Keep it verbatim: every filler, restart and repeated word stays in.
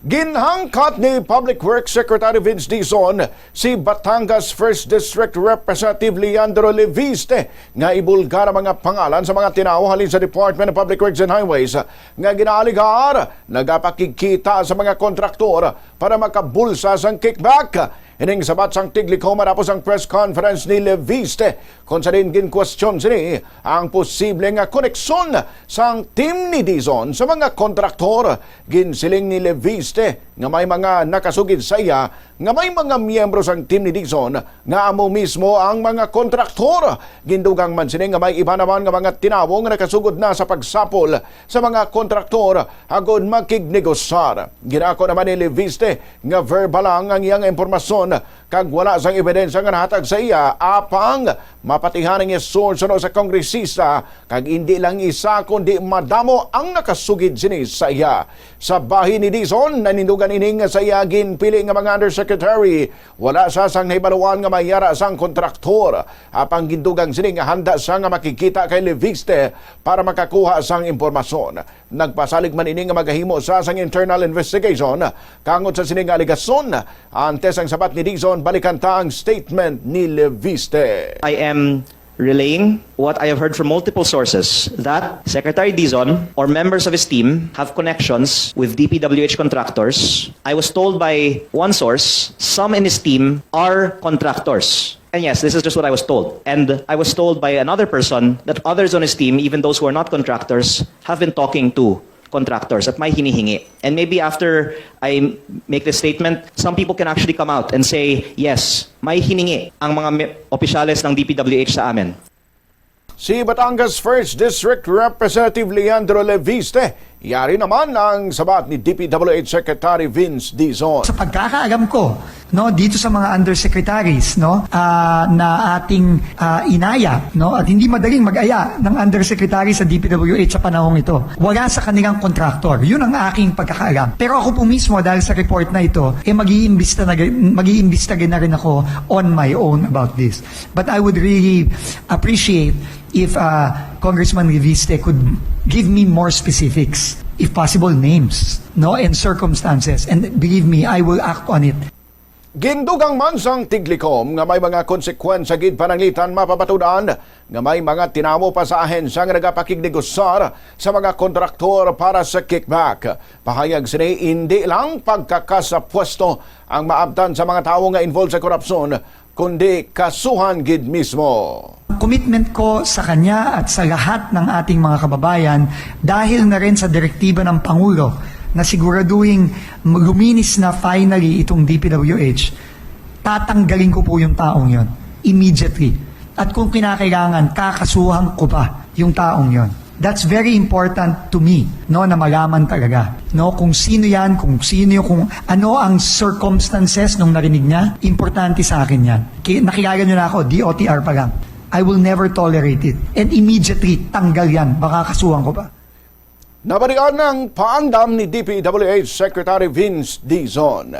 Ginhangkat ni Public Works Secretary Vince Dizon si Batangas First District Representative Leandro Leviste nga ibulgar ang mga pangalan sa mga tinawo halin sa Department of Public Works and Highways nga ginaalegar nagapakigkita sa mga kontraktor para makabulsa sang kickback. Ining sabat sang Tiglikom matapos ang press conference ni Leviste, kung sa diin ginkwestiyon sini ang posible nga koneksyon sang team ni Dizon sa mga kontraktor. Ginsiling ni Leviste nga may mga nakasugid sa iya nga may mga miyembro sang team ni Dizon nga amo mismo ang mga kontraktor. Gindugang man sini nga may iba naman nga mga tinawo nga nakasugod na sa pagsapol sa mga kontraktor agod makignegosar. Ginako naman ni Leviste nga verbal lang ang iyang impormasyon kag wala sang ebidensya nga nahatag sa iya, apang mapatihan ang iya source suno sa kongresista, kag indi lang isa kundi madamo ang nakasugid sini sa iya. Sa bahin ni Dizon, nanindugan ini nga sa iya ginpili nga mga undersecretary, wala sa sang nahibaluan nga may yara sang kontraktor, apang gindugang sini nga handa sa nga makikita kay Leviste para makakuha sang impormasyon. Nagpasalig man ini nga magahimo sa sang internal investigation kangot sa sini nga alegasyon. Antes ang sabat ni Dizon, balikan ta ang statement ni Leviste. I am relaying what I have heard from multiple sources, that Secretary Dizon or members of his team have connections with D P W H contractors. I was told by one source, some in his team are contractors. And yes, this is just what I was told. And I was told by another person that others on his team, even those who are not contractors, have been talking to contractors at may hinihingi. And maybe after I make this statement, some people can actually come out and say, yes, may hiningi ang mga mi- opisyales ng D P W H sa amin. Si Batangas First District Representative Leandro Leviste, yari naman ang sabat ni D P W H Secretary Vince Dizon. Sa pagkakaalam ko, no, dito sa mga undersecretaries, no, ah, na ating ah, inaya, no, at hindi madaling mag-aya ng undersecretary sa D P W H sa panahong ito. Wala sa kanilang kontraktor. Yun ang aking pagkakaalam. Pero ako po mismo, dahil sa report na ito, eh, mag-iimbista na, mag-iimbestiga na rin ako on my own about this. But I would really appreciate if uh, Congressman Leviste could give me more specifics, if possible, names, no, and circumstances. And believe me, I will act on it. Gindugang man sang Tiglikom nga may mga konsekwensya gid pananglitan mapabatudan nga may mga tinawo pa sa ahensya nga nagapakignegosar sa mga kontraktor para sa kickback. Pahayag sini, indi lang pagkakasapwesto ang maabtan sa mga tawo nga involved sa korupsyon, kundi kasuhan gid mismo. Commitment ko sa kanya at sa lahat ng ating mga kababayan dahil na rin sa direktiba ng Pangulo na siguraduhin luminis na finally itong D P W H, tatanggalin ko po yung taong yon immediately. At kung kinakailangan, kakasuhan ko pa yung taong yon. That's very important to me, no, na malaman talaga, no, kung sino yan, kung sino yung, kung ano ang circumstances nung narinig niya, importante sa akin yan. Ki- nakilala niyo na ako, D O T R pa lang. I will never tolerate it. And immediately, tanggal yan. Baka kasuhan ko pa. Nabalian ang paandam ni D P W H Secretary Vince Dizon.